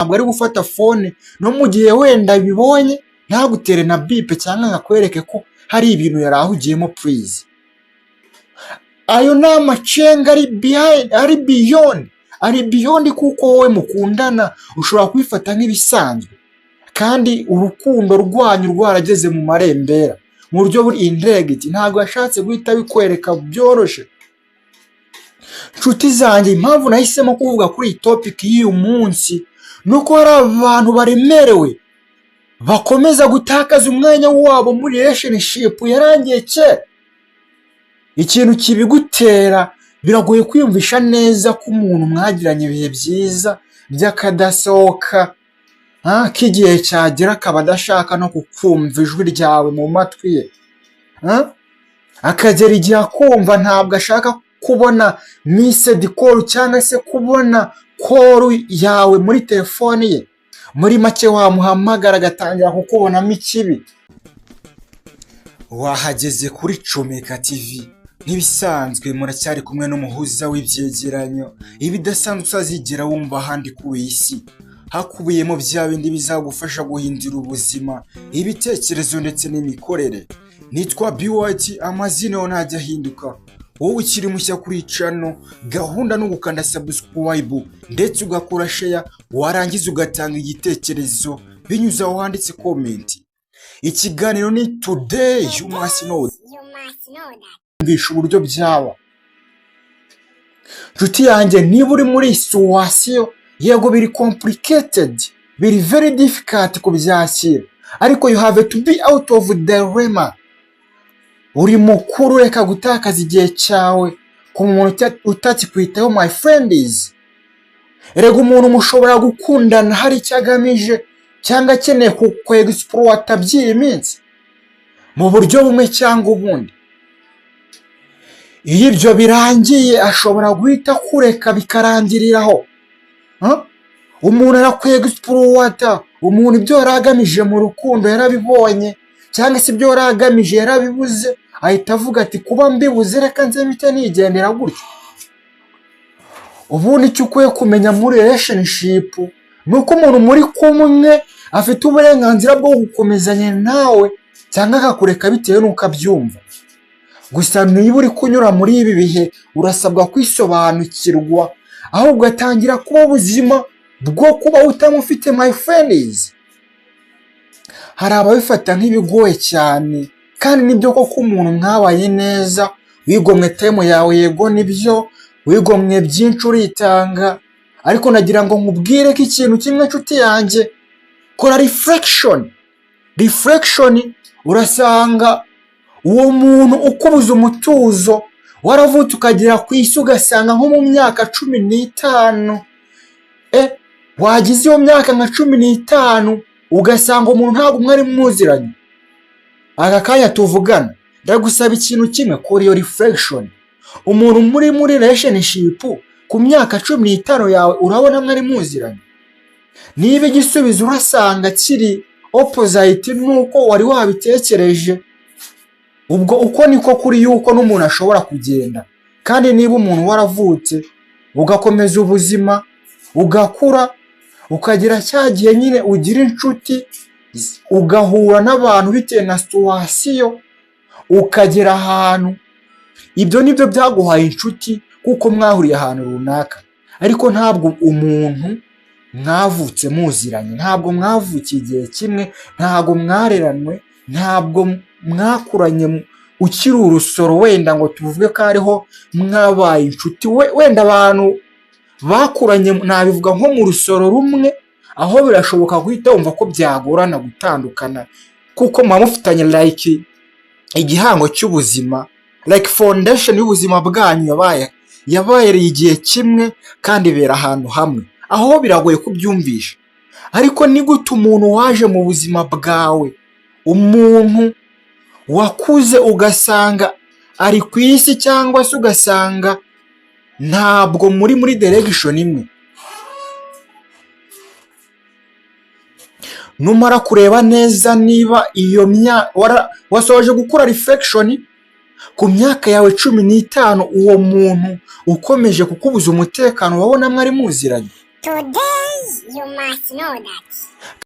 Ntabwo ari gufata phone, no mu gihe wenda abibonye ntagutere na bip cyangwa ngo akwereke ko hari ibintu yari ahugiyemo. Please, ayo ni amacenga ari behind, ari beyond, ari beyond, kuko wowe mukundana ushobora kubifata nk'ibisanzwe kandi urukundo rwanyu rwarageze mu marembera mu buryo buri indirect. Ntabwo yashatse guhita abikwereka byoroshye. Nshuti zanjye, impamvu nahisemo kuvuga kuri iyi topic y'uyu munsi ni uko hari abantu baremerewe bakomeza gutakaza umwanya wabo muri relationship yarangiye kera. Ikintu kibigutera, biragoye kwiyumvisha neza ko umuntu mwagiranye ibihe byiza by'akadasohoka, k'igihe cyagera akaba adashaka no kukumva ijwi ryawe mu matwi ye, akagera igihe akumva ntabwo ashaka kubona missed call cyangwa se kubona call yawe muri telefoni ye. Muri make, wamuhamagara agatangira kukubonamo ikibi. Wahageze kuri Comeka TV nk'ibisanzwe, muracyari kumwe n'umuhuza w'ibyegeranyo ibidasanzwe utazigera wumva ahandi ku isi, hakubiyemo bya bindi bizagufasha guhindura ubuzima, ibitekerezo ndetse n'imikorere. Nitwa Biwati, amazina yo ntajya ahinduka. Wowe ukiri mushya kuri channel, gahunda ni ugukanda subscribe ndetse ugakora share, warangiza ugatanga igitekerezo binyuze aho handitse comment. Ikiganiro ni Today You Must Know. You must know that. Kumvisha uburyo byaba. Nshuti yanjye, niba uri muri situation, yego biri complicated, biri very difficult kubyakira, ariko you have to be out of dilemma. Uri mukuru, reka gutakaza igihe cyawe ku muntu utakikwitaho. My friends, erega umuntu mushobora gukundana hari icyo agamije cyangwa akeneye kwexploita by'iyi minsi mu buryo bumwe cyangwa ubundi. Iyo ibyo birangiye, ashobora guhita akureka bikarangiriraho. Huh? Umuntu arakwexploita, umuntu ibyo yari agamije mu rukundo yarabibonye, cyangwa se ibyo yari agamije yarabibuze, ahita avuga ati: "Kuba mbibuze, reka nze mpite nigendera gutyo." Ubundi icyo ukwiye kumenya muri relationship ni uko umuntu muri kumwe afite uburenganzira bwo gukomezanya nawe cyangwa akakureka bitewe n'uko abyumva. Gusa niba uri kunyura muri ibi bihe, urasabwa kwisobanukirwa, aho ugatangira kuba ubuzima bwo kuba utamufite. My friends, hari ababifata nk'ibigoye cyane, kandi nibyo koko. Umuntu mwabaye neza, wigomwe time yawe, yego nibyo, wigomwe byinshi, uritanga, ariko nagira ngo nkubwire ko ikintu kimwe, nshuti yanjye, kora reflection. Reflection, urasanga uwo muntu ukubuza umutuzo, waravutse ukagera ku isi, ugasanga nko mu myaka 15, wagize iyo myaka nka 15, ugasanga umuntu ntabwo mwari muziranye. Aka kanya tuvugana, ndagusaba ikintu kimwe: kora iyo reflection. Umuntu muri relationship ku myaka 15 yawe, urabona mwari muziranye? Niba igisubizo urasanga kiri opposite nuko wari wabitekereje, ubwo uko niko kuri yuko n'umuntu ashobora kugenda. Kandi niba umuntu waravutse, ugakomeza ubuzima, ugakura, ukagira cya gihe nyine ugira inshuti, ugahura n'abantu bitewe na situation, ukagera ahantu, ibyo nibyo byaguhaye inshuti kuko mwahuriye ahantu runaka. Ariko ntabwo umuntu mwavutse muziranye, ntabwo mwavukiye igihe kimwe, ntabwo mwareranwe, ntabwo mwakuranye ukiri urusoro wenda ngo tuvuge ko ariho mwabaye inshuti. Wenda abantu bakuranye, nabivuga nko mu rusoro rumwe, aho birashoboka guhita wumva ko byagorana gutandukana, kuko muba mufitanye like igihango cy'ubuzima, like foundation y'ubuzima bwanyu yabaye igihe kimwe kandi ibera ahantu hamwe. Aho biragoye kubyumvisha. Ariko ni gute umuntu waje mu buzima bwawe, umuntu wakuze, ugasanga ari ku isi, cyangwa se ugasanga ntabwo muri direction imwe? Numara kureba neza niba iyo wasoje gukora reflection ku myaka yawe 15, uwo muntu ukomeje kukubuza umutekano, wabona mwari muziranye? Today you must know that